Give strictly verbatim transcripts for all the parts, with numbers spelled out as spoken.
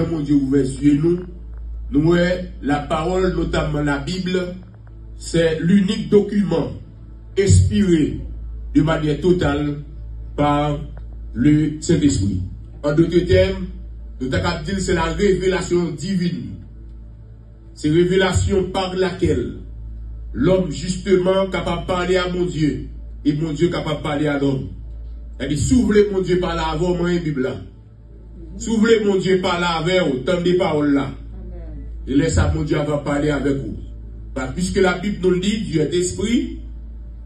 Bondye ouvè zye nou, nou wè lapawòl, notamman Labib, se linik dokiman enspire de manyè total pa le Sentespri. An dòt tèm, nou ta kab di l se la revelasyon divin. Se revelasyon par lakèl lòm jisteman kapab pale a Bondye e Bondye kapab pale a lòm. Sètadi, si w vle Bondye pale avè w, manyen Bib la. Si w vle Bondye pale avè w, tande pawòl la. E lè sa, Bondye ava pale avèk ou. Ba, puisque la Bible nous le dit, Dieu est esprit,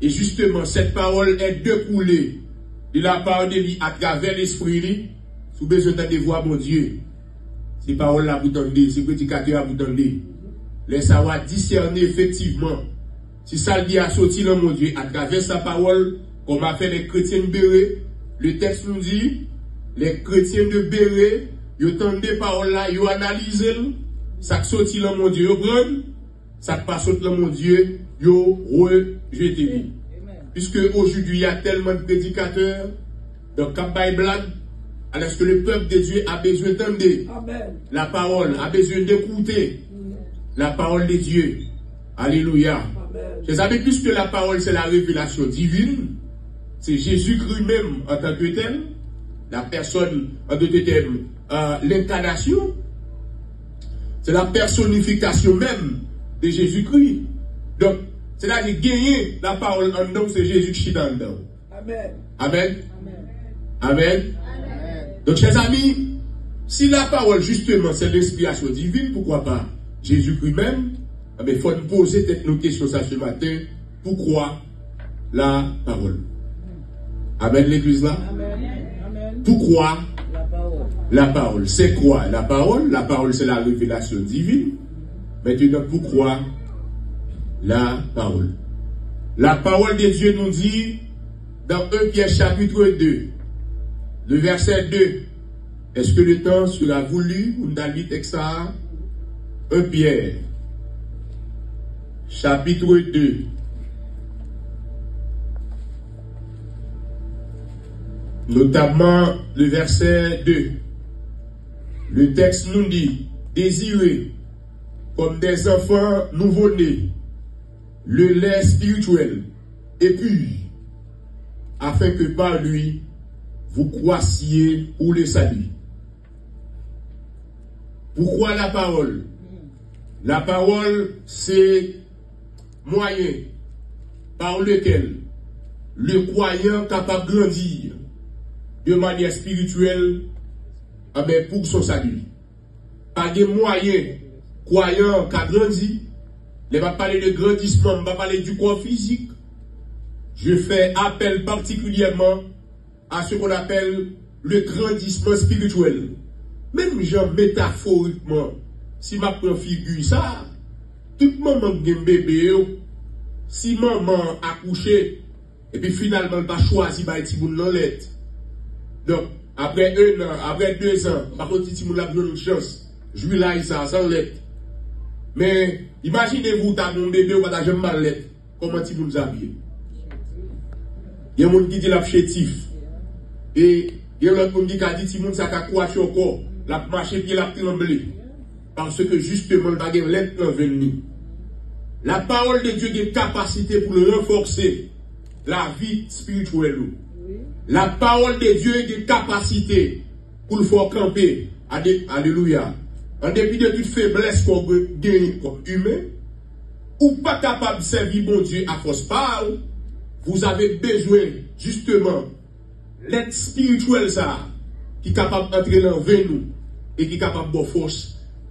et justement, cette parole est découlée de la part de lui à travers l'esprit li. Si w bezwen tande vwa Bondye, se pawòl la pou tande, se predikatè a pou tande. Lè sa, w a disène efektivman si sa l di a soti nan Bondye atravè sa pawòl, kòm afè lè kretyen Bere, le tèks nou di, lè kretyen de Bere, yo tande pawòl la, yo analize l, sa k soti nan Bondye, yo pran l, sa k pa sot nan Bondye, yo rejete li. Puisque aujourd'hui, il y a tellement de prédicateurs, donk, k ap bay blag, alors que le peuple de Dieu a besoin tande la parole, a besoin d'écouter la parole de Dieu. Alléluia. Chers amis, puisque la parole, c'est la révélation divine, c'est Jésus-Christ même en tant que tel, la personne, en d'autres termes, euh, l'incarnation, c'est la personnification même de Jésus-Christ. Donk, sètadi genyen lapawòl anndan w, se Jezi k chita anndan w. Amèn. Amèn. Amèn. Donk, chers amis, si la parole, justement, c'est l'inspiration divine, pourquoi pas Jésus-Christ même? Enben, fò n poze tèt nou kesyon sa ce matin, pourquoi la parole? Amèn, legliz la? Pourquoi la parole? C'est quoi la parole? La parole, c'est la révélation divine. Maintenant, pourquoi la parole? La parole de Dieu nous dit dans un Pierre chapitre deux, le verset deux, est-ce que le temps sera voulu pou n ta li tèks sa a? Un Pierre, chapitre deux, notamment le verset deux. Le texte nous dit, désirez, comme des enfants nouveau-nés, le lait spirituel, et puis, afin que par lui, vous croissiez pour le salut. Pourquoi la parole? La parole, c'est moyen par lequel le croyant capable grandir de manière spirituelle, ah ben, pour son salut. Pa gen mwayen kwayan an ka grandi. Lè m ap pale de grandisman, m pa pale du corps physique. Je fais appel particulièrement à ce qu'on appelle le grandissement spirituel. Menm jan metaforikman, si m ap pran figi sa, tout manman k gen bebe yo, si manman an akouche, epi finalman l pa chwazi bay timoun nan lèt. Donk, apre en an, apre de zan, m pa konn si timoun la ap jwenn yon chans jwi laj sa a san lèt. Men, imajine w ta gen yon bebe, ou pa ta janm ba l lèt. Kòman timoun sa ap ye? Gen moun ki di l ap chetif. E gen lòt moun ki ka di timoun sa ka kwache ankò. L ap mache, pye l ap tranble. Paske jisteman, l pa gen lèt nan venn li. La parole de Dieu gen kapasite pou l ranfòse lavi espirityèl ou. La parole de Dieu gen kapasite pou l fè w kanpe. Ade-, alelouya. An depi de tout feblès ke w genyen kòm imen, ou pa kapab sèvi Bondye a fòs pa w. Vous avez besoin, justement, lèt espirityèl sa a ki kapab antre nan venn ou e ki kapab ba w fòs,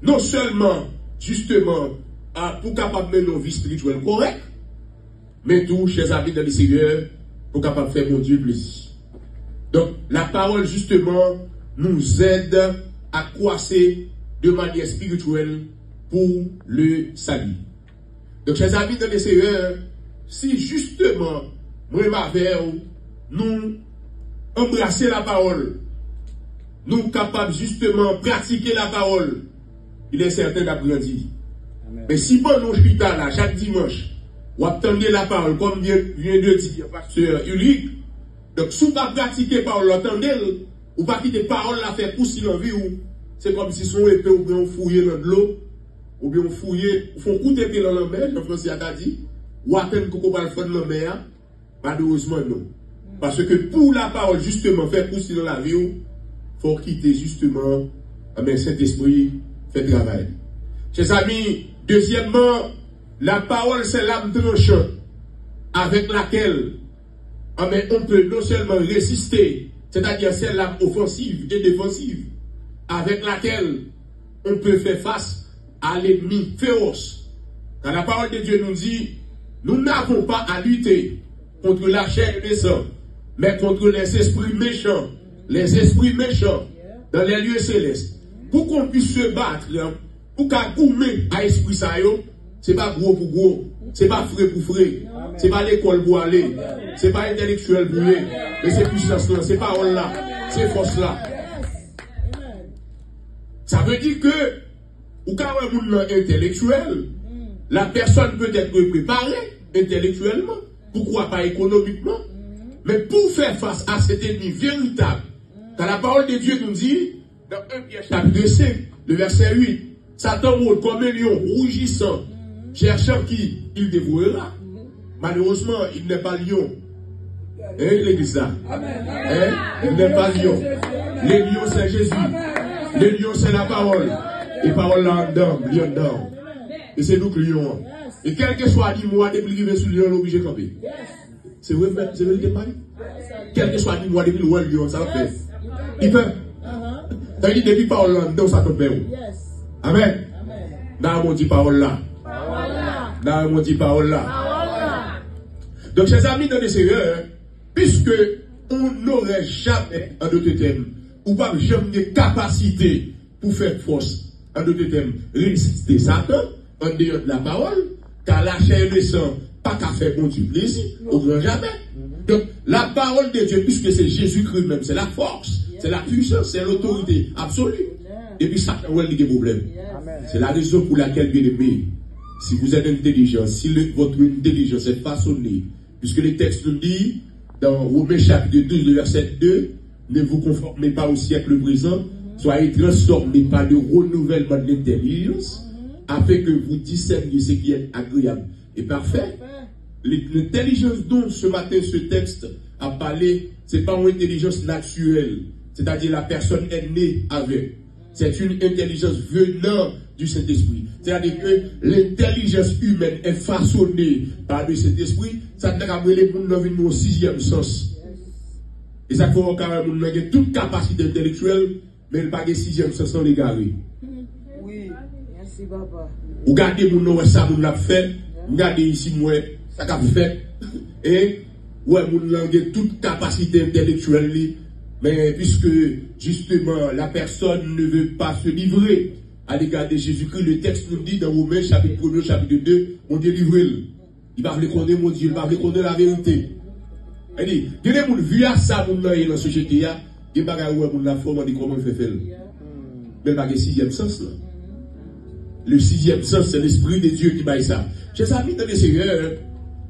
non sèlman, jisteman, a, pou w kapab mennen yon vi espirityèl kòrèk, men tou, chè zanmi nan le Senyè, pou w kapab fè Bondye plezi. Donk, la parole, justement, nous aide à croître de manière spirituelle pour le salut. Donk, chè zanmi nan le Senyè, si jisteman mwen m avè w, nou anbrase lapawòl, nou kapab jisteman pratike lapawòl, il est certain n ap grandi. Men si ban nou chita la chak dimanch, w ap tande lapawòl, kòm vyen, vyen de di pastè Ulrich, donk, si w pa pratike pawòl la, tande l, ou pa kite pawòl la fè kousi nan vi w, Se kòmsi se yon epe oubyen yon fouye nan dlo, oubyen yon fouye, ou fè yon kout epe nan lanmè, jan franse a ta di, ou atann koko pral fann lanmè a, malerezman non. Paske pou lapawòl jisteman fè kous li nan lavi w, fò w kite jisteman, anben, Sentespri fè travay li. Chè zami, dezyèmman, la parole, c'est l'arme tranchante avec laquelle, anben, on peut non seulement résister, c'est-à-dire c'est l'arme offensive et défensive, avec laquelle on peut faire face à l'ennemi féroce. Car la parole de Dieu nous dit, nous n'avons pas à lutter contre la chair et le sang, mais contre les esprits méchants, les esprits méchants dans les lieux célestes. Pour qu'on puisse se battre, pou ka goumen a espri sa yo, se pa gwo pou gwo, se pa fre pou fre, se pa lekòl pou ale, se pa entèlektyèl pou ye, men se pisans lan, se pawòl la, se fòs la. Sa vle di ke ou ka wè moun nan entèlektyèl, la pèsòn petèt dwe prepare entèlektyèlman, poukwa pa ekonomikman, men pou fè fas a set enmi veritab, kan la parole de Dieu nous dit, dans un Pierre chapitre cinq, le verset huit, Satan rôde comme un lion rugissant, cherchant qui il dévorera. Malheureusement, il n'est pas lion. Hein, l'église là? Hein? Il n'est pas lion. Le lion, c'est Jésus. Le lion, c'est la parole. E pawòl la anndan, li anndan. E se nou k lion an. E kèlkeswa animal a, depi l rive sou lion, l oblije kanpe. Se vre, frè, se verite, pa li? Kèlkeswa animal a, depi l wè lion an, sa l ap fè? Li pè. Sa vle di, depi pawòl la anndan w, Satan pè w. Amèn. N a modi pawòl la. N a modi pawòl la. Donk, chè zami nan le Seyè, piske on n'aurait jamais, an dòt tèm, ou p ap janm gen kapasite pou fè fòs, an dòt tèm, reziste Satan, an deyò de la pawòl, ka lachè e le san pa ka fè Bondye plezi, o gran jamè. Donk, la parole de Dieu, puisque c'est Jésus-Christ même, c'est la force, c'est la puissance, c'est l'autorité absolue. Epi Satan wè li gen pwoblèm. C'est la raison pour laquelle, bien-aimé, si vous êtes intelligent, si le- votre intelligence est façonnée, puisque le texte nous dit, dans Romains chapitre douze, le verset deux, ne vous conformez pas au siècle présent, soyez transformés par le renouvellement de l'intelligence, afin que vous discerniez ce qui est agréable et parfait. L'intèlijans dont ce matin ce texte a parlé, c'est pas une intelligence naturelle, c'est-à-dire la personne est née avec. C'est une intelligence venant du Saint-Esprit. C'est-à-dire que l'intelligence humaine est façonnée par le Saint-Esprit. Sa te ka rele moun nan vin yon sizyèm sans. E sa k fè w ka wè moun nan gen tout kapasite entèlektyèl, men l pa gen sizyèm sans lan, l egare. Wi, mèsi papa. Ou gade moun nan, wè sa moun nan ap fè, m gade isi, m wè sa k ap fèt. E ou wè moun nan gen tout kapasite entèlektyèl li, men puisque justement la personne ne veut pas se livrer à l'égard de Jésus-Christ, le texte nous dit dans Romains chapitre premier, chapitre deux, Bondye livre l. Li pa vle konnen Bondye, li pa vle konnen laverite. Li di, gen de moun, vi a sa moun nan ye nan sosyete a, gen bagay ou wè moun la fè, ou mande kòman l fè fè l. Men l pa gen sizyèm sans lan. Le sizyèm sans, se Lespri de Dye ki bay sa. Chè zami nan le Seyè,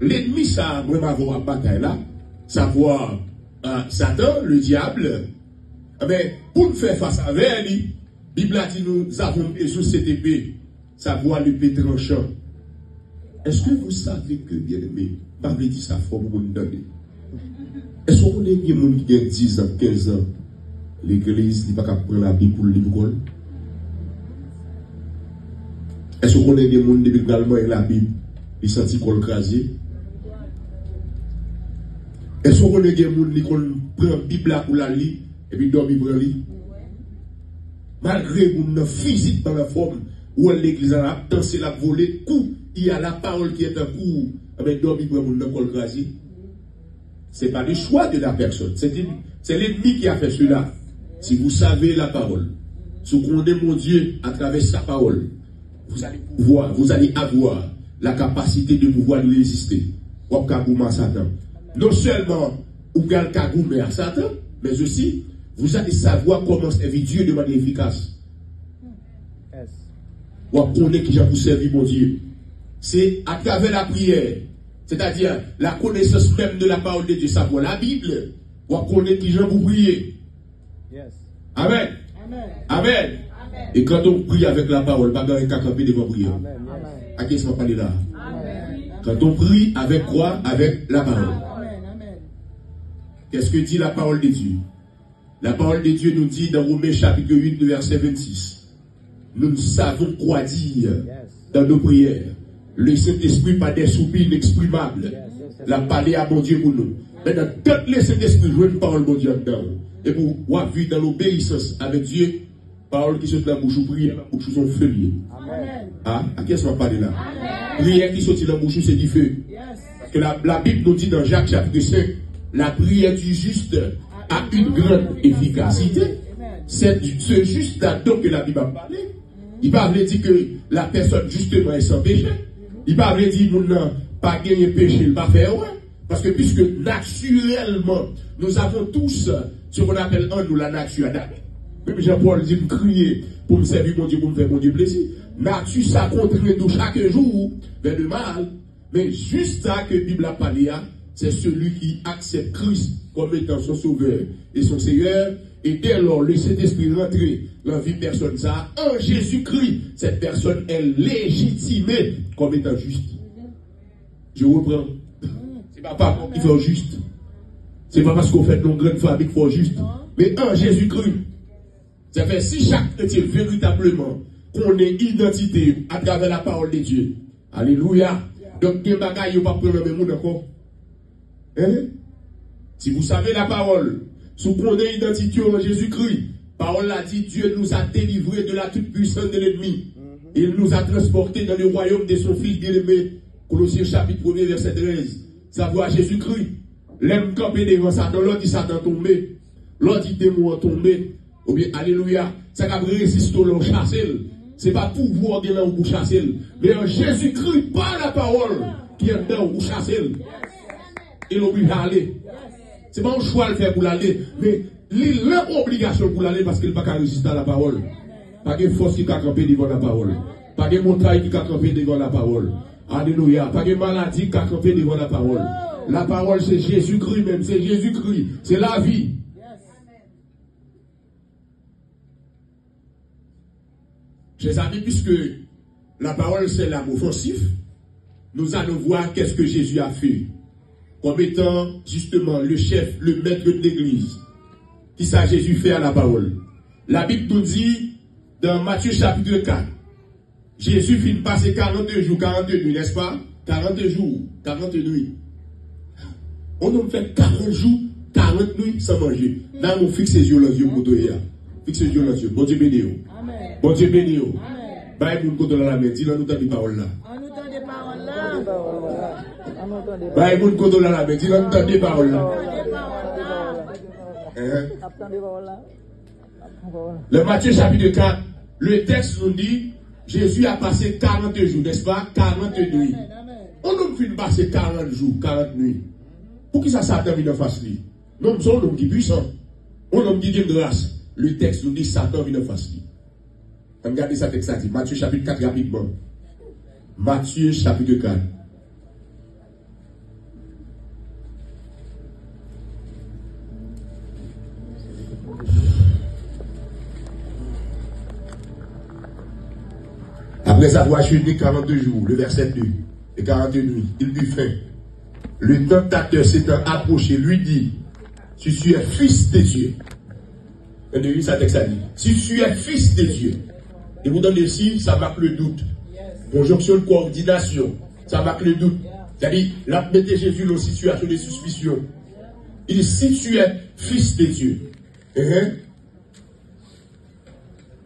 lènmi sa a, mwen m avè w ap batay la, savwa, euh, Satan, le diable, enben, pou n fè fas avè li, Bib la di nou, nous avons besoin de cette épée, savwa lepe tranchan. Est-ce que vous savez que, bien-aimé, m pa vle di sa fò pou moun tande. Èske w konnen gen moun ki gen diz an, kenz an, legliz, li pa ka pran Labib pou l li pou kò l? Èske w konnen gen moun depi l pral manyen Labib, li santi kò l kraze? Èske w konnen gen moun li konn pran Bib la pou l al li, epi dòmi pran li? Malgre moun nan fizikman anfòm, ou wè l legliz la, l ap danse, l ap vole, kou, il y a la parole qui est en cours, enben dòmi pran moun nan, kò l kraze. C'est pas le choix de la personne. C'est une- c'est l'ennemi qui a fait cela. Si vous savez la parole, si w konnen Bondye atravè sa pawòl, vous allez pouvoir, vous allez avoir la capacité de pouvoir lui résister. W ap ka goumen a Satan. Non sèlman ou pral ka goumen a Satan, men osi, vous allez savoir comment servir Dieu de manière efficace. W ap konnen kijan pou sèvi Bondye. Se atravè lapriyè, sètadi la konesans menm de la parole de Dieu, savwa Labib, w ap konnen kijan pou priye. Amèn. Amèn. Et quand on prie avec la parole, pa gen anyen ka kanpe devan priyè. A kiyès m ap pale la? Quand on prie avec quoi? Avec la parole. Qu'est-ce que dit la parole de Dieu? La parole de Dieu nous dit dans Romains chapitre huit, le verset vingt-six, nous ne savons quoi dire dans nos prières. Le Saint-Esprit, par des soupirs inexprimables, l ap pale a Bondye pou nou. Mentnan, tank Lesentespri jwenn pawòl Bondye anndan w, epi w ap viv dans l'obéissance avec Dieu, pawòl ki sot nan bouch ou, priyè nan bouch ou, se yon fe l ye. A, a kiyès m ap pale la? Priyè ki soti nan bouch ou, se dife. Paske la, la Bible nous dit dans Jacques chapitre cinq, la prière du juste a une grande efficacité. Se, se jis la donk ke la Bib ap pale. Li pa vle di ke la pèsòn jisteman e san peche. Li pa vle di moun nan pa genyen peche, li pa fè erè. Paske, puisque naturellement, nous avons tous ce qu'on appelle en nous la nature adamique. Menm jan Pòl di n kriye pou m sèvi Bondye, pou m fè Bondye plezi. Nati sa kontre nou chak jou vers le mal. Men jis sa ke Bib la pale a, c'est celui qui accepte Christ comme étant son sauveur et son Seigneur. Et dès lors, le Saint-Esprit rentre dans la vie personne ça, en Jésus-Christ, cette personne est légitimée comme étant juste. Je reprends. Se pa pa ki fè w jis. Se pa paske w fèt nan yon grann fanmi ki fè w jis. Men an Jezikri. Sa fè si chak kretyen veritableman konnen idantite atravè la parole de Dieu. Alelouya. Donk gen bagay yo p ap pran nan men moun ankò. Hein? Si vous savez la parole, si w konnen idantite w an Jezikri, pawòl la di, Dieu nous a délivrés de la toute puissance de l'ennemi. Il nous a transportés dans le royaume de son Fils bien-aimé. Kolosyen chapit premye, vèsè trèz. Sa vwa Jezikri. Lè m kanpe devan Satan, lè w di Satan tonbe, lè w di demon an tonbe, oubyen, alelouya, sa k ap reziste w lè w chase l, se pa pouvwa w gen nan ou pou chase l. Men an Jezikri, pa la pawòl ki anndan w, ou chase l. E l oblije ale. Se pa yon chwa l fè pou l ale, men li nan obligasyon pou l ale paske l pa ka reziste a la pawòl. Pa gen fòs ki ka kanpe devan la pawòl. Pa gen montay ki ka kanpe devan la pawòl. Alelouya. Pa gen maladi ki ka kanpe devan la pawòl. La pawòl se Jezikri menm. Se Jezikri. Se lavi. Chers amis, puisque la parole c'est l'âme offensif, nous allons voir qu'est-ce que Jésus a fait comme étant justement le chef, le maître de l'église. Kisa Jezi fè a la pawòl? La Bib nou di, nan Matye chapit kat, Jezi fin pase karant jou, karant nwi, nèspa? Karant jou, karant nwi. On nonm fè karant jou, karant nwi san manje. Nan moun fikse zye w nan zye m kote w ye a. Fikse zye w nan zye m. Bondye beni w. Bondye beni w. Bay moun kote w la lamen, di l an nou tande pawòl la. Bay moun kote w la lamen, di l an nou tande pawòl la. Hein? Nan Matye chapit kat, le tèks nou di, Jezi a pase karant jou, nèspa? Karant nwi. On nonm fin pase karant jou, karant nwi. Poukisa Satan vin anfas li? Nonm se yon nonm ki pwisan. Yon nonm ki gen gras. Le tèks nou di Satan vin anfas li. Ann gade sa tèks la di. Matye chapit kat rapidman. Matye chapit kat. Après avoir jeûné quarante jours, le verset deux, et quarante nuits, il eut faim. Le tentateur s'étant approché, lui dit, si tu es fils de Dieu, Tande wi sa tèks la di. Si tu es fils de Dieu. E pou tande si, sa mak le dout. Konjonksyon de kowòdinasyon, sa mak le dout. Sètadi, l ap mete Jezi nan yon sitiyasyon de sispisyon. Il dit, si tu es fils de Dieu. Hein?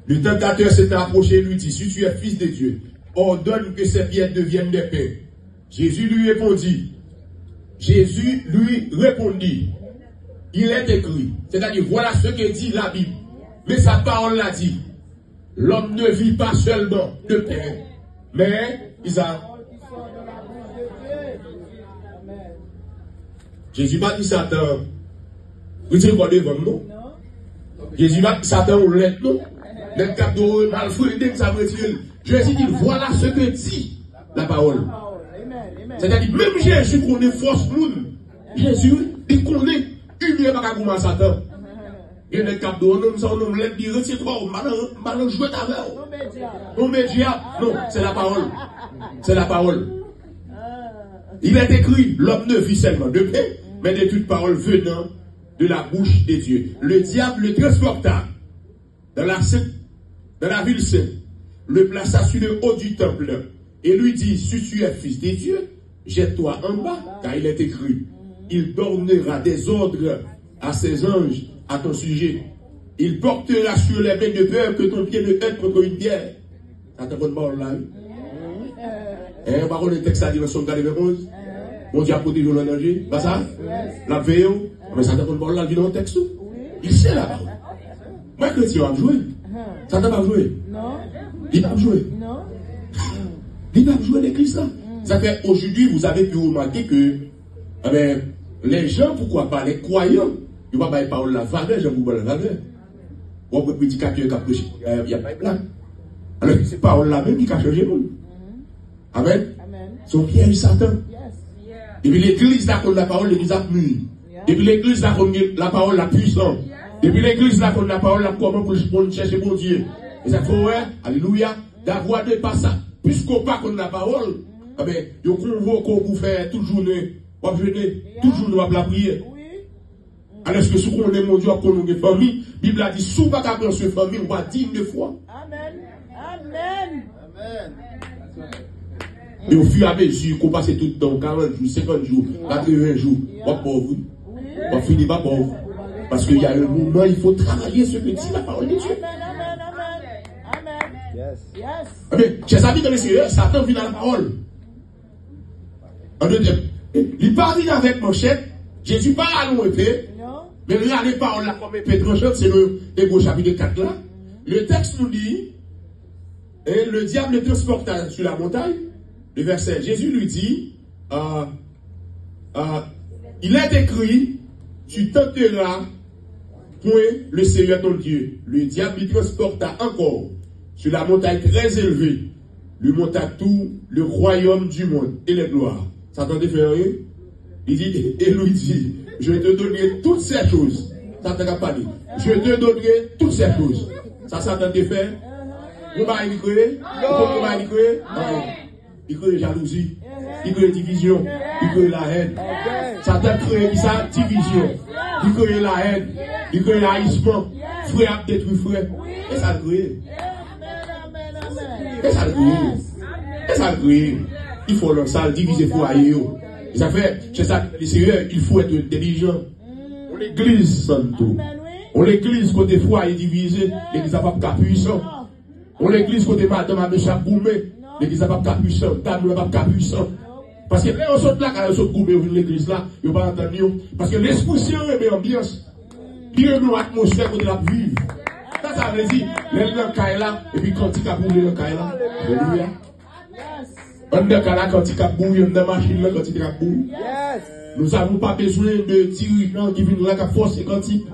Le tentateur s'est approché et lui dit, si tu es fils de Dieu, ordonne que ces pierres deviennent des pains. Jésus lui répondit, Jésus lui répondit, il est écrit, c'est-à-dire, voilà ce que dit la Bible. Men sa pawòl la di, l'homme ne vit pas seulement de pain, mais, kisa? Jezi pa di Satan, retire kò devan m non. Jezi pa di Satan ou lèd non. Nèg k ap di w malfrede m sa m retire l. Jezi di, voilà ce que dit la parole. Sètadi, menm Jezi konnen fòs moun. Jezi, wi, li konnen imye pa ka goumen a Satan. Gen nèg k ap di w, "Nonm sa, yon nonm lèd, li retire twa w, m pa nan, m pa nan jwèt avè w." Tonbe dyab. Tonbe dyab. Non, c'est la parole. C'est la parole. Il est écrit, l'homme ne vit seulement de pain, mais de toute parole venant de la bouche de Dieu. Le diable le transporta dans la sainte, dans la ville sainte, le plaça sur le haut du temple et lui dit, "Si tu es fils de Dieu, jette-toi en bas, car il est écrit, il donnera des ordres à ses anges à ton sujet. Il portera sur les mains de peur que ton pied ne heurte contre une pierre." Satan konn pawòl la, wi. Eh, ou pa konnen tèks la di nan Sòm katrevenn onz? Bondye ap pwoteje w nan danje. Pa sa? L ap veye w. Men Satan konn pawòl la, l vin nan tèks ou. Il sait la parole. Mwen kretyen ap jwe. Satan p ap jwe. Li p ap jwe. Li p ap jwe legliz la. Sa fè aujourd'hui, vous avez pu remarquer que, eh ben, les gens, pourquoi pas, les croyants, yo pa bay pawòl la valè, jan pou ban l valè. W ap wè predikatè k ap preche, y a, y a bay blag. Alò, se pawòl la menm ki ka chanje moun. Amen. Se yon pyèj Satan. Depi legliz la konn lapawòl, legliz ap mûr. Depi legliz la konn gen lapawòl, l ap pwisan. Depi legliz la konn lapawòl, l ap kòman pou l konn chèche Bondye. E sa k fè w wè, alelouya, d'avoir de pa sa. Piske w pa konn lapawòl, enben, yo konvoke w pou fè tout jounen, w ap jene, tout jounen w ap lapriyè. Alòske si w konnen Bondye, w ap konnen w gen fanmi. Bib la di, si w pa ka pran swen fanmi w, w pa digne de fwa. Amen. Amen. E au fur et à mesure ke w pase tout tan w, karant jou, senkant jou, katreven jou, w ap pòv, wi. W ap fini pa pòv. Parce qu'il y a un moment, il faut travailler ce que dit la parole de Dieu. Amen, amen, amen, amen. Amen. Ebyen, chè zanmi nan Lesenyè, Satan vin a lapawòl. An de tèm, li pa vin avèk manchèt, Jezi pa rale yon epe, men l rale pawòl la kòm epe tranchant, selon Ebre chapit kat la. Le texte nous dit, et le diable le transporta sur la montagne. Le verset, Jésus lui dit, euh, euh, il est écrit, tu tenteras point le Seigneur ton Dieu. Le diable le transporta encore sur la montagne très élevée, lui montra tout le royaume du monde et les gloires. Satan te fè anyen? Li di, et lui dit, je te donnerai toutes ces choses. Satan k ap pale. Je te donnerai toutes ces choses. Sa Satan te fè? Yon bagay li kreye? Ou konn yon bagay li kreye? Anyen. Li kreye jalouzi. Li kreye divizyon. Li kreye lahèn. Satan kreye ki sa? Divizyon. Li kreye lahèn. Li kreye ayisman. Frè ap detwi frè. E sa l kreye. E sa l kreye. E sa l kreye. Li fò nan sa l divize fwaye yo. E sa fè, c'est ça, le Seigneur, il faut être intelligent. On legliz santo. On legliz kote fwaye divize, legliz la p ap ka pwisan. On legliz kote madanm ak mesye ap goumen, legliz la p ap ka pwisan, dam lan p ap ka pwisan. Paske lè yo sot lakay yo sot goumen, yo vin legliz la, yo pa antann yo. Paske lespri sen renmen anbyans. Li renmen yon atmosfè kote l ap viv. Sa sa vle di, lè l nan kay la, epi kantik ap woule nan kay la. Alelouya. Anndan kay la, kantik ap bouyi, anndan machin nan, kantik ap bouyi. Nou savon pa bezwen de dirijan ki vin la k ap fòse kantik.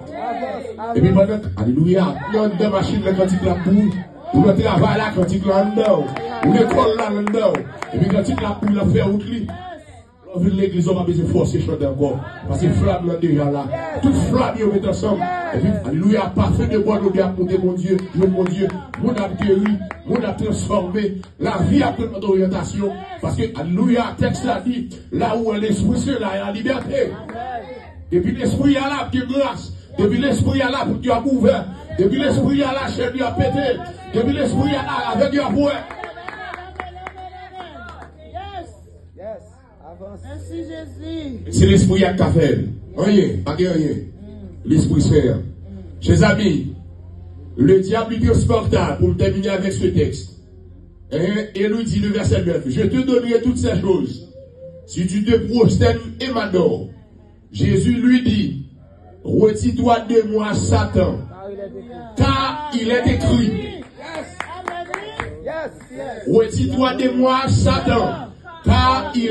Epi pandan, alelouya, anndan machin nan, kantik la ap bouyi. Ou nan travay la, kantik la anndan w. Ou lekòl la, l anndan w. Epi kantik la ap bouyi, l ap fè wout li. Lè w vin legliz, ou pa bezwen fòse chante ankò. Paske flanm nan deja la. Tout flanm yo met ansanm. Epi, alelouya, pafen de bòn odè ap monte Bondye, jwenn Bondye. Moun ap geri, moun ap transfòme. Lavi ap jwenn lòt oryantasyon. Paske, alelouya, tèks la di, là où est l'Esprit, c'est là la liberté. Depi Lespri a la, ap gen gras. Depi Lespri a la, pout yo ap ouvè. Depi Lespri a la, chèn yo ap pete. Depi Lespri a la, avèg yo ap wè. Yes. Avanse. Mèsi, Jezi. Se Lespri a k ka fè l. Anyen, pa gen anyen. Lespri Sen an. Chè zanmi, le diable li transporta, pou m tèmine avèk se tèks. Hein? Et lui dit, le verset neuf, je te donnerai toutes ces choses si tu te prosternes et m'adores. Jésus lui dit, retire-toi de moi, Satan, car il est écrit. Retire-toi de moi, Satan, car il